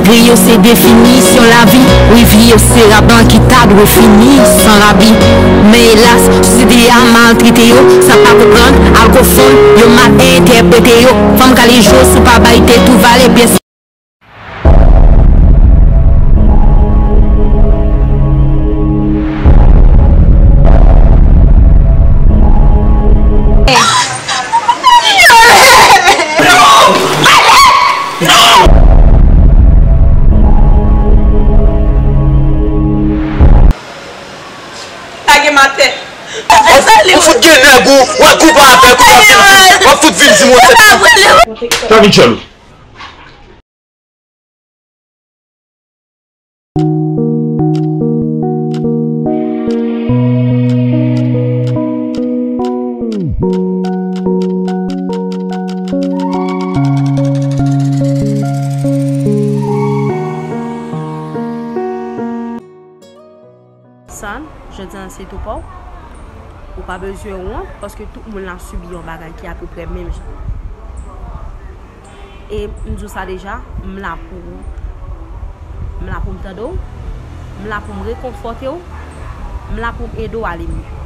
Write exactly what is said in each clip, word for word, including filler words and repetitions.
Griyo se definisyon lavi. Wi, griyo se rab lan ki ta dwe fini san rabi. Men elas, sosyete a maltrete yo, sa pa konprann, al konfonn, yo mal entèprete yo. Fanm kale je w si w pa bay tèt ou valè, pyès. Lage m atè. Ou fout gen nèg ou, w ap goumen avèk ou, w ap vin, w ap fout vin di mwen se. Sa vin tchèl ou. San, jodi a se tou pa w. Ou pa bezwen wont, paske tout moun la sibi yon bagay ki apeprè menm jan. E m di w sa deja, m la pou ou. M la pou m tande w. M la pou m rekonfòte w. M la pou m ede w ale mye.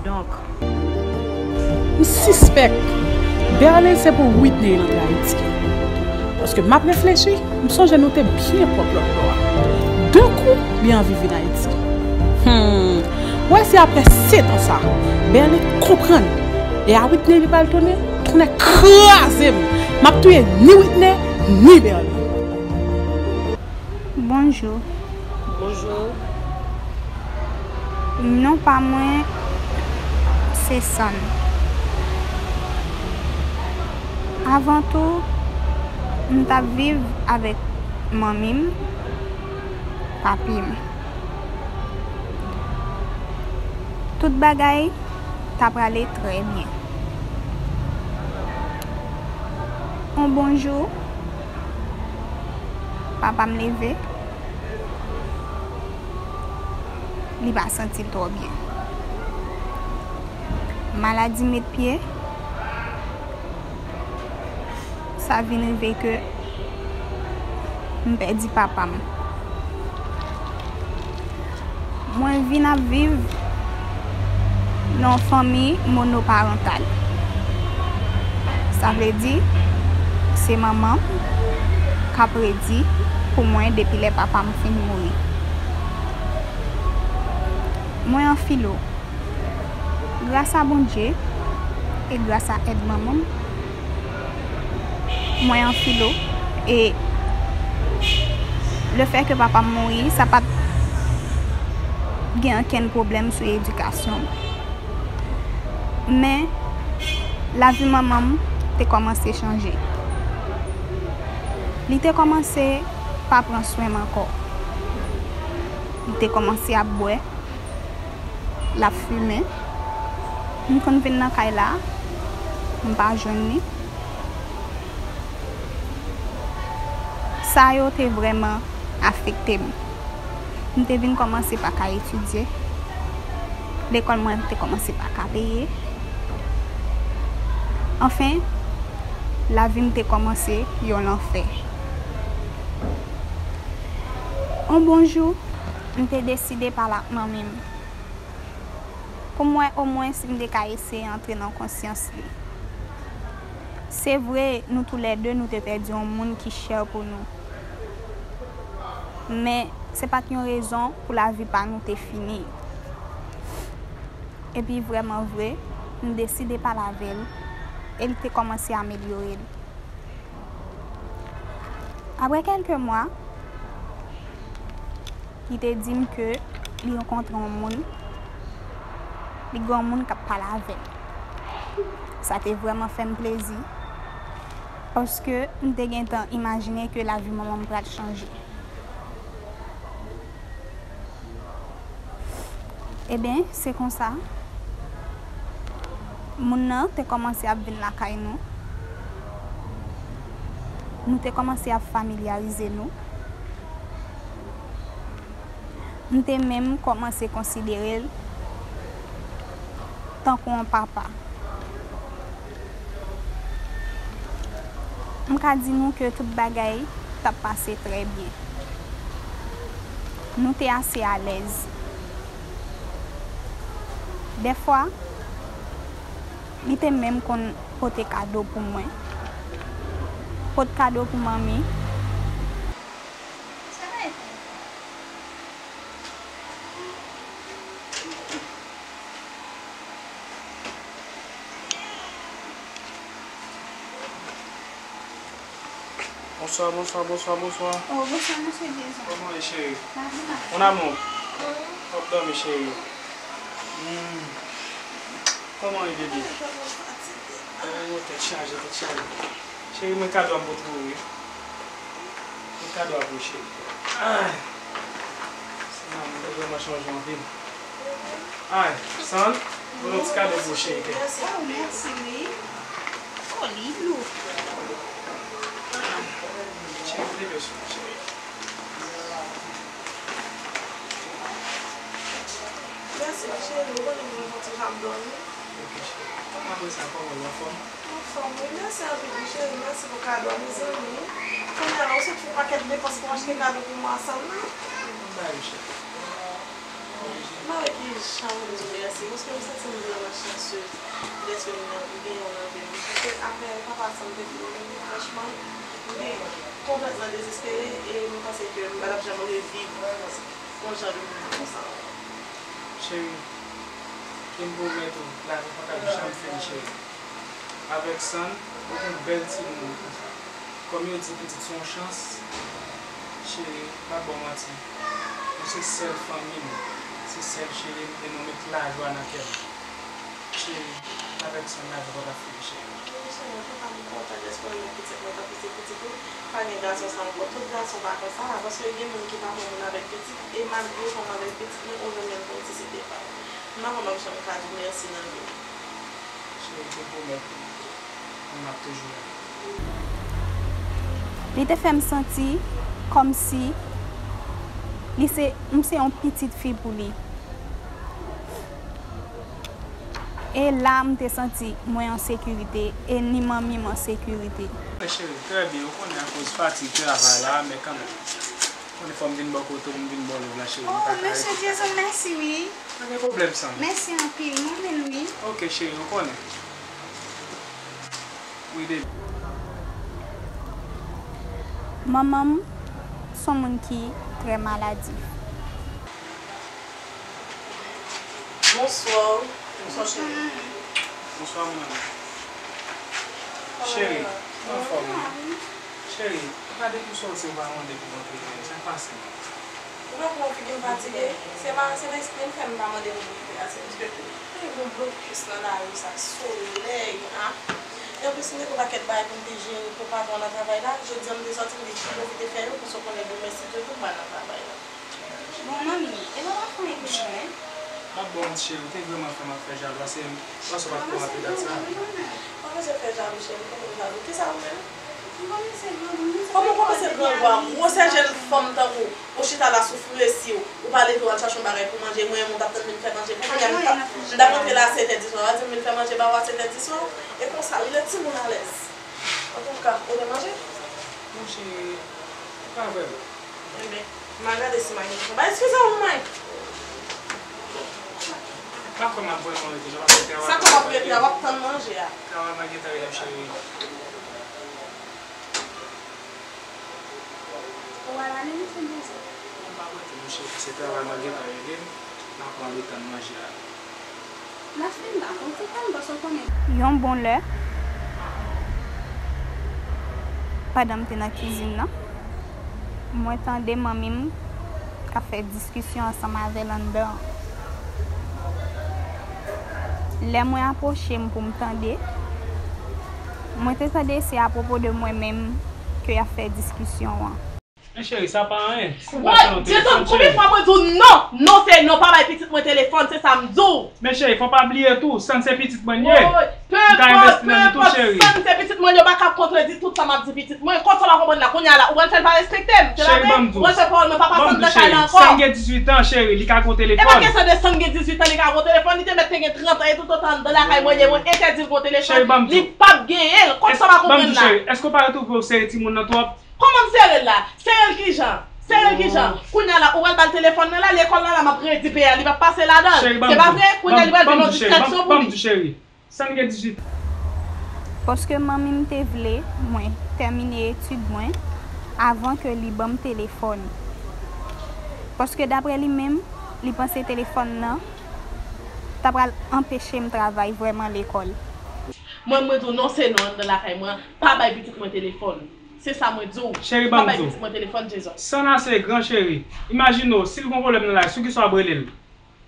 Donk, m sispèk Berlin se pou Whitney rantre Ayiti. Paske m ap reflechi, m sonje nou te byen pwòp lòt bò a. De kou, li anvi vin Ayiti. Hmm. Ou wè si apre sèt an sa, Berlin konprann. E a Whitney li pral tounen, tounen kraze m. M ap touye ni Whitney, ni Berlin. Bonjou. Bonjou. Non pa mwen se Sann. Avan tou, m t ap viv avèk manmi m, papi m. Tout bagay t ap prale trè byen. On bon jou, papa m leve, li pa santi l twò byen. Maladi met pye, sa vin rive ke m pèdi papa m. Mwen vin ap viv nan yon fanmi monoparantal. Sa vle di, se manman m k ap redi pou mwen depi lè papa m fin mouri. Mwen an filo. Gras a Bondye e gras a èd manman m, mwen an filo, e lefètke papa m mouri, sa pa t gen okenn pwoblèm sou edikasyon m. Men, lavi manman m te kòmanse chanje. Li te kòmanse pa pran swen m ankò. Li te kòmanse ap bwè. L ap fimen. M konn vin nan kay la, m pa jwenn li. Sa yo te vrèman afekte m. M te vin kòmanse pa ka etidye. Lekòl mwen te kòmanse pa ka peye. Anfen, lavi m te kòmanse yon lanfè. On bon jou, m te deside pale ak manmi m. Pou m wè omwen si m te ka eseye antre nan konsyans li. Se vre, nou toulède nou te pèdi yon moun ki chè pou nou. Men, se pa t yon rezon pou lavi pa nou te fini. Epi vrèman vre, m deside pale avè l, e l te kòmanse amelyore l. Apre kèlke mwa, li te di m ke li rankontre yon moun, li gen yon moun k ap pale avè l. Sa te vrèman fè m plezi, paske m te gentan imajine ke lavi manman m pral chanje. Ebyen, se konsa, moun nan te kòmanse ap vin lakay nou. Nou te kòmanse ap familyarize nou. M te menm kòmanse konsidere l tankou yon papa. M ka di nou ke tout bagay t ap pase trè byen. Nou te ase alèz. Dèfwa, li te menm konn pote kado pou mwen. Pot kado pou manmi. Bonswa, bonswa, bonswa, bonswa. Oh, bonswa, mesye Jason. Kòman w ye, cheri? Lavi, lavi. Mon amour, w ap dòmi, cheri. Hmm. Kòman w ye, bebe? Oh, tèt chaje, tèt chaje. Cheri, men kado a m pote pou ou, wi. Men kado a pou ou, cheri. Ay. Seyè, mwen te vrèman chanje anpil. Ay, San, mwen yon ti kado pou ou, cheri, kè. Oh, mèsi, wi. Oh, li lou. Cheri, leve sou mwen, cheri. Mèsi, cheri, ou konnen mwen fon ti jan dòmi. Ok, cheri. Apre sa, kòman w, anfòm? Anfòm, wi. Mèsi anpil, wi, cheri. Mèsi pou kado a, mezanmi. Kounye a la, ou sot fè yon pakèt depans pou achte kado pou mwen ansanm nan. Ba yo, cheri. M pa wè ki jan pou m di w mèsi, paske m santi m vrèman chansez dèske m nan, m gen w nan vi m. Paske apre papa sa m te di w, franchman, m te konplètman dezespere e m panse ke m pa t ap janm reviv yon jan de moman konsa ankò. Cheri, e m pwomèt ou, lavi pa t ap janm fini, cheri. Avèk San, ou te yon bèl timoun konsa. Kòm yo di, pitit se yon chans, cheri, m p ap ba w manti. Ou se sèl fanmi m, se sèl cheri m, e nou met lajwa nan kè m. Cheri, avèk San, lavi pa t ap fini, cheri. Wi, cheri, antouka, m kontan dèske w renmen pitit mwen tankou se pitit ou. Pa gen gason sa ankò. Tout gason pa konsa, paske gen moun ki pa pran moun avèk pitit, e malgre w pran m avèk pitit mwen, ou renmen l kòmsi se te pa w. M pa konn m ap janm ka di w mèsi nan vi m. Cheri, m te pwomèt ou, m ap toujou renmen w. Li te fè m santi kòmsi li se, m se yon pitit fi pou li. E la, m te santi mwen an sekirite, e ni manmi m an sekirite. Cheri, trè byen, ou konnen akoz fatig travay la, men kanmenm. Ou konnen fò m vin bò kote w, m vin ba w love la, cheri. Oh, mesye Jason, mèsi, wi. Pa gen pwoblèm, San. Mèsi anpil, mwen menm, wi. Ok, cheri, ou konnen. Wi, baby. Manman m se yon moun ki trè maladif. Bonswa. Bonswa, cheri. Bonswa, mwen. Cheri, ou anfòm, wi? Cheri, gade pou sòti ou pa mande pou mwen touye, sa k pase? Ou wè kòman figi m fatige? Se ma-, se lespri m fè m pa mande pou okipe a, se paske pa gen blokis nan lari sa, solèy, a. E anplis, m gen yon pakèt bagay pou m te jere pou patwon nan travay la. Jodi a, m te sòti, m te pwofite fè yo, paske w konnen demen, si Dye vle, m pral nan travay la. Bon, manmi, e pa pa fè anyen pou mwen? M ap ba w manti, cheri, ou te vrèman fè m ap fè jalou, a se m, panse w pa t ko raple dat sa. Ou pa bezwen fè jalou, cheri, ou pa bezwen jalou. Kisa ou menm? Kòman w kòmanse grangou a? Gwosè jèn fanm tankou w, ou chita la sou fri si w, ou pa leve w al chache yon bagay pou manje, mwen menm ou t ap tann vin fè manje pou mwen, m t ap, m t ap rantre la a sèt è diswa, w a di m vin fè manje ba ou a sèt è diswa? E konsa, wi, lè timoun alèz. Antouka, ou te manje? Manje, pa vrèman. Enben, m a gade si m a gen yon bagay. Eskize w, mwen. M pa kwè m ap vrèman rete la, paske travay. Sa k w ap rete a, w ap tann manje a. Travay mwen gentan rele m, cheri. Ou al ale, mesye Jason? Non, m ap rete, mon cheri, se travay mwen gentan rele m, m ap ann tann manje a. N ap fin la, ou te tann, paske w konnen. Yon bon lè, pandan m te nan kizin nan, mwen tande manmi m k ap fè diskisyon ansanm avè l anndan an. Lè mwen apwoche m pou m tande, mwen te tande se apwopo de mwen menm ke y ap fè diskisyon an. Men cheri, sa pa anyen. Si m pa Woy, pran yon Jason, telefòn, konbyen cheri. Fwa mwen di w non? Non, se non, pa bay pitit mwen telefòn, se sa m di w. Men cheri, fò pa bliye tou, San se pitit mwen l ye. Woy, m ka envesti nan li tou, cheri. San se pitit mwen l ye, ou pa ka kontredi tout sa m ap di pitit mwen. Kòm sa w pa konprann la, kounye a la, ou pral fè l pa respekte m. Se pa vre? Ou pral fè pawòl mwen pa pase anndan kay la ankò. San gen dizuit an, cheri, li ka gen yon telefòn. E pa kesyon de San gen dizuit an, li ka gen yon telefòn, li te mèt te gen trant an, e toutotan anndan lakay mwen l ye, mwen entèdi l gen yon telefòn, li p ap genyen l. Kòm sa w pa konprann la. Cheri, èske w pa retwouve w sere timoun nan twòp? Kòman m sere l la? Sere l kijan? Sere l kijan? Kounye a la, ou pral ba l telefòn nan la, lekòl la la, m ap redi peyi a, li p ap pase ladan l. Cheri, ban m di, se pa vre? Kounye a li pral vin yon distraksyon pou li. Cheri, san l gen dizuit. Paske manmi m te vle mwen tèmine etid mwen avan ke li ban m telefòn. Paske daprè li menm, li panse telefòn nan ta pral anpeche m travay vrèman lekòl. Mwen, mwen di w non, se non, anndan lakay mwen, pa bay pitit mwen telefòn. Se sa mwen di w. Cheri, ban m di w. Pa bay pitit mwen telefòn, Jason. San ase gran, cheri. Imajine w, si l gon pwoblèm nan lari, sou kisa w ap rele l?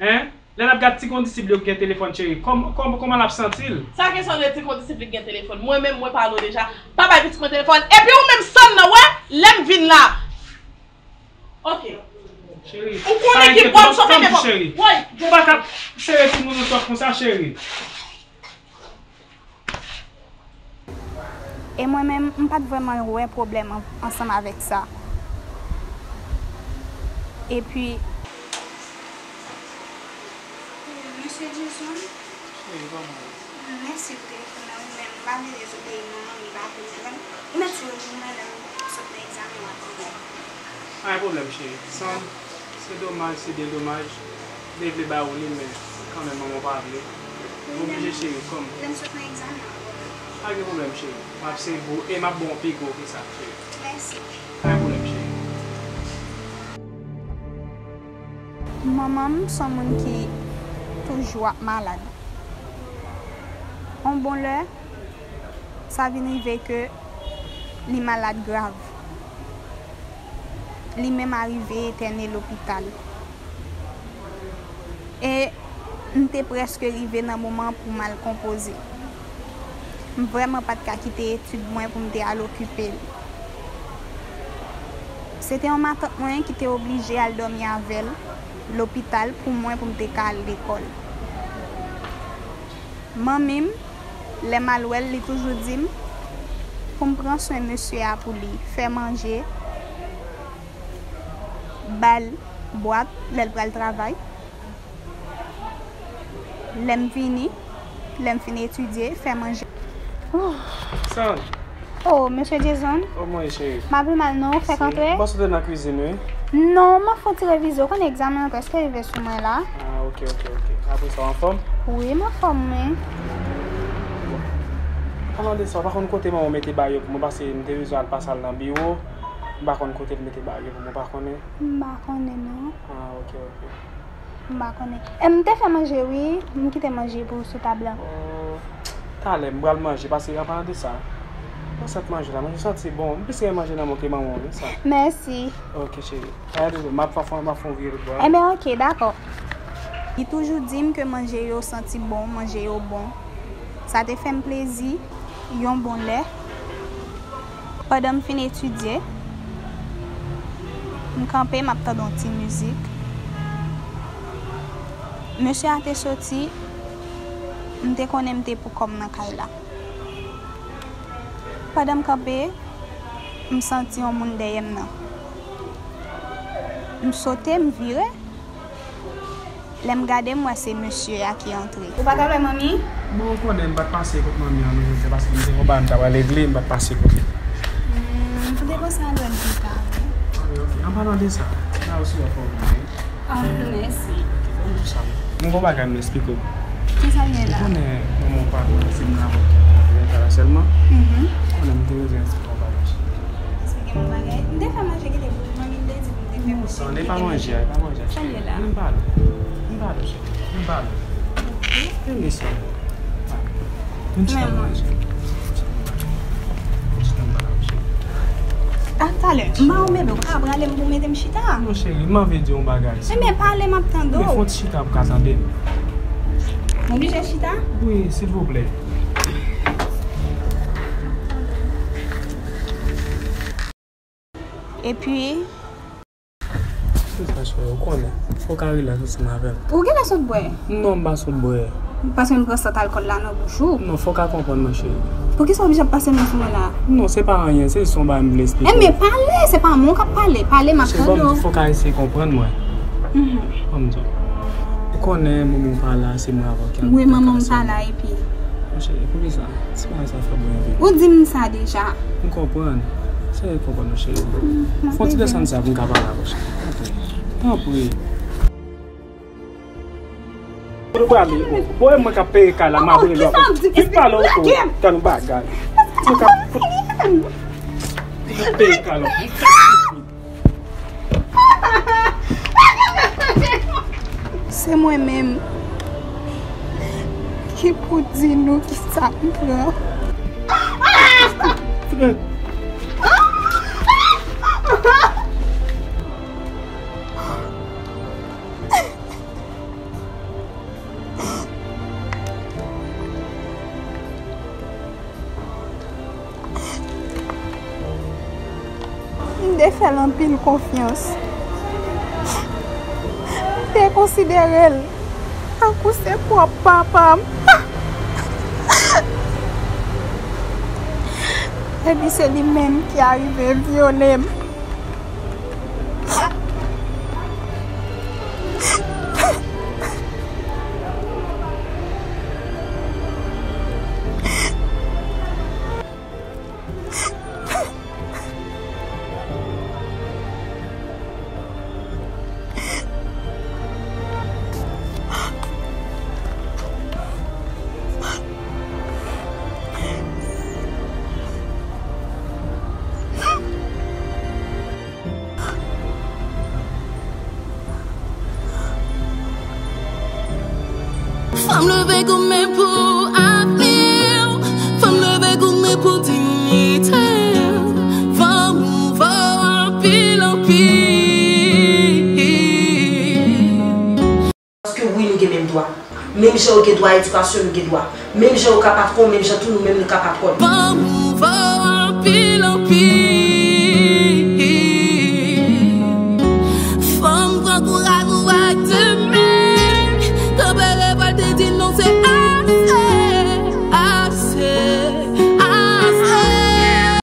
Hein? Lè l ap gad ti kondisip li yo ki gen telefòn, cheri, kòm, kòm, kòman l ap santi l? Sa gen sa w rele ti kondisip li ki gen telefòn? Mwen menm, mwen pale w deja. Pa bay pitit mwen telefòn. Epi ou menm, San nan, wè, lè m vin la. Ok. Cheri, ou konnen ki bò m sot, men bon. Cheri, ou pa ka sere timoun ou twòp konsa, cheri. E mwen menm, m pa t vrèman wè pwoblèm an-, ansanm avèk sa. Epi, Mesye Jason, mèsi pou telefòn nan, wi, men m pa vle dezobeyi manman m, li pa vle m jwenn. Ou mèt sou mwen lè m sot nan egzamen w ap vini. Pa gen pwoblèm, cheri. San, se domaj, se byen domaj. M te vle ba ou li, men kanmenm manman w pa vle. M oblije, cheri, kòm. Lè m sot nan egzamen an, bon. Pa gen pwoblèm, cheri. M ap sere pou ou e m ap ba w pi gwo ke sa, cheri. Mèsi. Pa gen pwoblèm, cheri. Manman m se yon moun ki toujou ap malad. On bon lè, sa vin rive ke li malad grav. Li menm arive entène lopital. E m te prèske rive nan moman pou m al konpoze. M vrèman pa t ka kite etid mwen pou m te al okipe l. Se te yon matant mwen ki te oblije al dòmi avè l lopital pou mwen pou m te ka al lekòl. Manmi m, lè m al wè l, li toujou di m pou m pran swen mesye a pou li, fè manje, ba l bwat lè l pral travay. Lè m vini, lè m fin etidye, fè manje. Oh. San. Oh, mesye Jason. Kòman w ye, cheri? M pa pi mal, non. Ou fèk antre? M panse w te nan kwizin, wi. Non, m ap fè yon ti revize. Ou konnen egzamen an prèske rive sou mwen la. Ah, ok, ok, ok. Apre sa, w anfòm? Wi, m anfòm, wi. Bon. An palan de sa, w pa konn kote manman w mete bagay yo pou mwen, paske m te bezwen al pase al nan biwo. M pa konn kote l mete bagay yo pou mwen, w pa konnen? M pa konnen, non. Ah, ok, ok. M pa konnen. E m te fè manje, wi. M kite manje pou sou tab la. Oh, talè, m pral manje, paske an palan de sa, mwen sot manje la, manje santi bon. M plis renmen manje nan men w ke manman w, wi, sa. Mèsi. Ok, cheri. Talè toujou, m ap fè, m ap fè yon vire tout bò. Enben, ok, dakò. Li toujou di m ke manje yo santi bon, manje yo bon. Sa te fè m plezi, yon bon lè. Pandan m fin etidye, m kanpe, m ap tande yon ti mizik. Mesye a te soti, m te konnen m te pou kò m nan kay la. Pandan m kanpe, m santi yon moun dèyè m nan. M sote, m vire. Lè m gade, m wè se mesye a ki antre. Ou pa t al wè manmi? Bon, ou konnen m pa t pase kot manmi an, non, se paske m te gon bagay m t ap al regle, m pa t pase kot li. Hmm, m te panse al wè l pita. Ok, ok. An palan de sa, la osi w ap fè w byen. Ah, mèsi. Bon, sa, m gon bagay m eksplike w. Kisa l gen la? Ou konnen manman w pa konnen se m nan avè w ki ap rete la sèlman. Mhm. Ou konnen m te bezwen yon ti konpayi. Èske gen yon bagay? M te fè manje ki te pou manmi, m te di pou m te fè manje. Non, sa, e pa manje a, e pa manje a. Sa l ye la? M pale. M pale, cheri. M pale. Ok. Tande sa. Vin chita m nan, cheri. Vin chita m pale avè w, cheri. A talè, m ba w bebe, ou pa prale m pou mete m chita. Non, cheri, m anvi di w yon bagay. Ebyen, pale, m ap tande w. Men fè yon ti chita pou w ka tande m. M oblije chita? Wi, silvouplè. Epi, Kisa, cheri, ou konnen. Fò w ka rilaks ansanm avè m. Ou genlè sot bwè? Non, m pa sot bwè. Paske m pran sant alkòl la nan bouch ou. Non, fò w ka konprann mwen, cheri. Poukisa w oblije ap pase men sou mwen la? Non, se pa anyen, se jis yon bagay m vle eksplike w. Enben, pale, se pa mwen w k ap pale. Pale, m ap tande w. Cheri, ban m di, fò w ka eseye konprann mwen. Mhm. Ban m di w. Ou konnen manman w pa la, se mwen avè w ki ap viv ansanm. Wi, manman m pa la, epi? Mon cheri, poukisa? Ti bagay sa fè byen anpil. Ou di m sa deja. M konprann. Cheri, konprann non, cheri. Fon ti desann sa pou m ka pale avè w, cheri. Tanpri. Tanpri. Ou prale, o. Bon, e mwen k ap peye kay la, m ap rele w. Vin pale, o. Tann bagay. Mwen k ap, mwen k ap peye kay la. Se mwen menm ki pou di nou kisa m pran. M te fè l anpil konfyans. M te konsidere l tankou se pwòp papa m. Epi se li menm ki arive vyole m. Fanm leve goumen pou avni w. Fanm leve goumen pou diyite w. Fanm ou vo anpil, anpil. Paske wi, nou gen menm dwa. Menm jan yo gen dwa edikasyon, nou gen dwa. Menm jan yo ka patwon, menm jan tou nou menm nou ka patwòn. Fanm ou vo anpil.